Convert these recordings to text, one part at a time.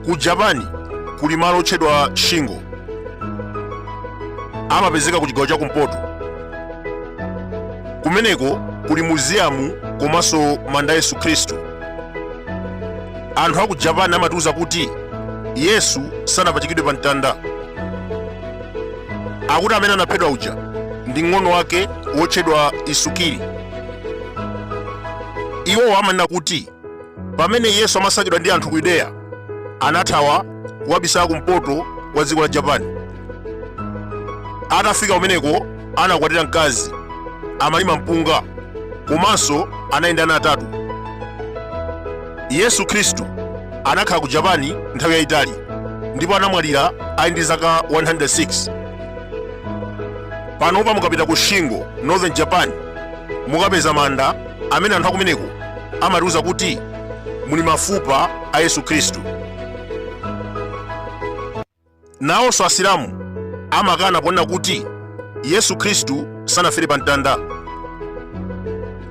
Ku Japani kuli malo otchedwa Shingo, amapezeka ku chigawo chakumpoto. Kumeneko kuli muziyamu komanso manda a Yesu Khristu. Anthu a ku Japan amatiuza kuti Yesu sanapachikidwe pa mtanda. Akuti amene anaphedwa uja ndi mng'ono wake wotchedwa Isukiri. Iwowo amanena kuti pamene Yesu amasakidwa ndi anthu ku Yudeya, anathawa kukabisala kumpoto kwa dziko la Japan. Atafika kumeneko anakwatira mkazi, amalima mpunga komanso anali ndi ana atatu. Yesu Khristu anakhala ku Japani nthawi yayitali ndipo anamwalira ali ndi zaka 106. Panopa mukapita ku Shingo, Northern Japan, mukapeza manda amene anthu akumeneko amatiuza kuti muli mafupa a Yesu Khristu. Nawonso Asilamu amakana ponena kuti Yesu Khristu sanafere pa mtanda.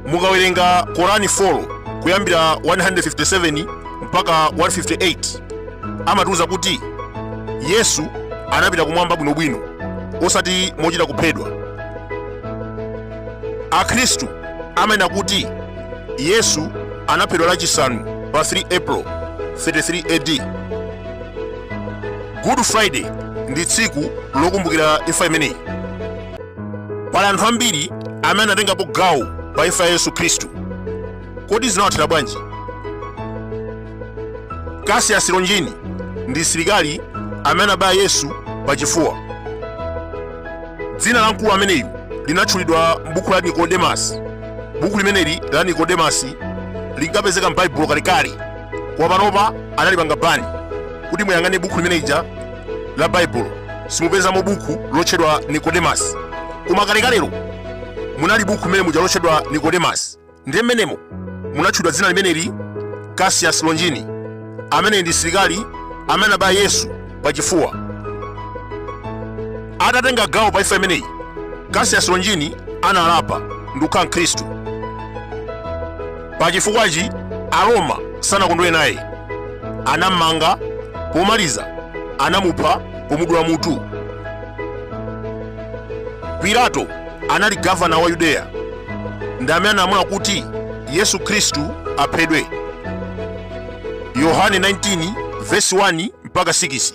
Mukawerenga Korani 4 kuyambira 157 mpaka 158, amatiuza kuti Yesu anapita kumwamba bwinobwino, osati mochita kuphedwa. Akhristu amanena kuti Yesu anaphedwa Lachisanu pa 3 April 33 AD. Good Friday ndi tsiku lokumbukira imfa imeneyi. Pali anthu ambiri amene anatengapo gawo pa imfa ya Yesu Khristu. Kodi zinawathera bwanji? Cassius Longini ndi msilikali amene anabaya Yesu pachifuwa. Dzina la mkulu ameneyu linatchulidwa m'buku la Nikodemasi. Buku limeneli la Nikodemasi linkapezeka m'Baibulo kalekale, koma panopa analipanga ban. Kuti muyang'ane buku limenelija la Baibulo, simupezamo buku lotchedwa Nikodemasi, koma kalekalelo munali buku limene muja lotchedwa Nikodemasi. Ndiye mmenemo munatchulidwa dzina limeneli, Cassius Longini, amene ndi msilikali amene anabaya Yesu pachifuwa. Atatenga gawo pa imfa imeneyi, Cassius Longini analapa ndi kukhala Mkhristu. Pa chifukwachi Aroma sanakondwere naye, anammanga, pomaliza anamupha pomudula mutu. Pilato anali gavana wa Yudeya, ndi amene analamula kuti Yesu Khristu aphedwe. Yohane 19 verse 1 mpaka 6.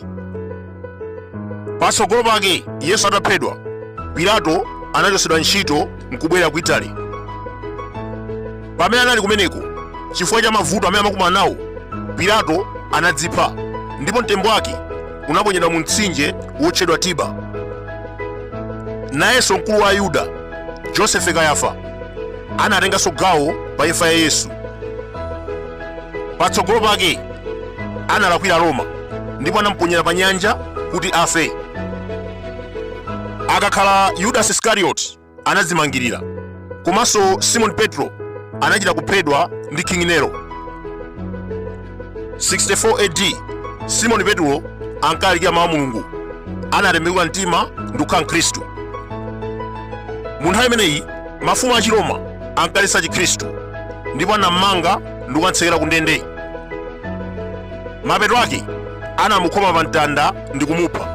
Patsogolo pake Yesu ataphedwa, Pilato anachotsedwa ntchito nkubwerera ku Italy. Pamene anali kumeneko, chifukwa cha mavuto amene amakumana nawo, Pilato anadzipha ndipo mtembo wake unaponyedwa mu mtsinje wotchedwa Tiba. Nayenso mkulu wa Ayuda, Josefe Kayafa, anatenganso gawo pa imfa ya Yesu. Patsogolo pake analakwira Roma ndipo anamuponyera pa nyanja kuti afe. Akakhala Yudasi Iskarioti anadzimangirira, komanso Simoni Petro anachita kuphedwa ndi King Nero. 64 AD, Simoni Petro ankalalikira mawu a Mulungu, anatembenuka mtima ndi kukhala Mkhristu. Mu nthawi imeneyi mafumu a Chiroma ankaletsa Chikhristu ndipo anammanga ndi kukamtsekera ku ndende. Mapeto ake anamukhoma pa mtanda ndi kumupha.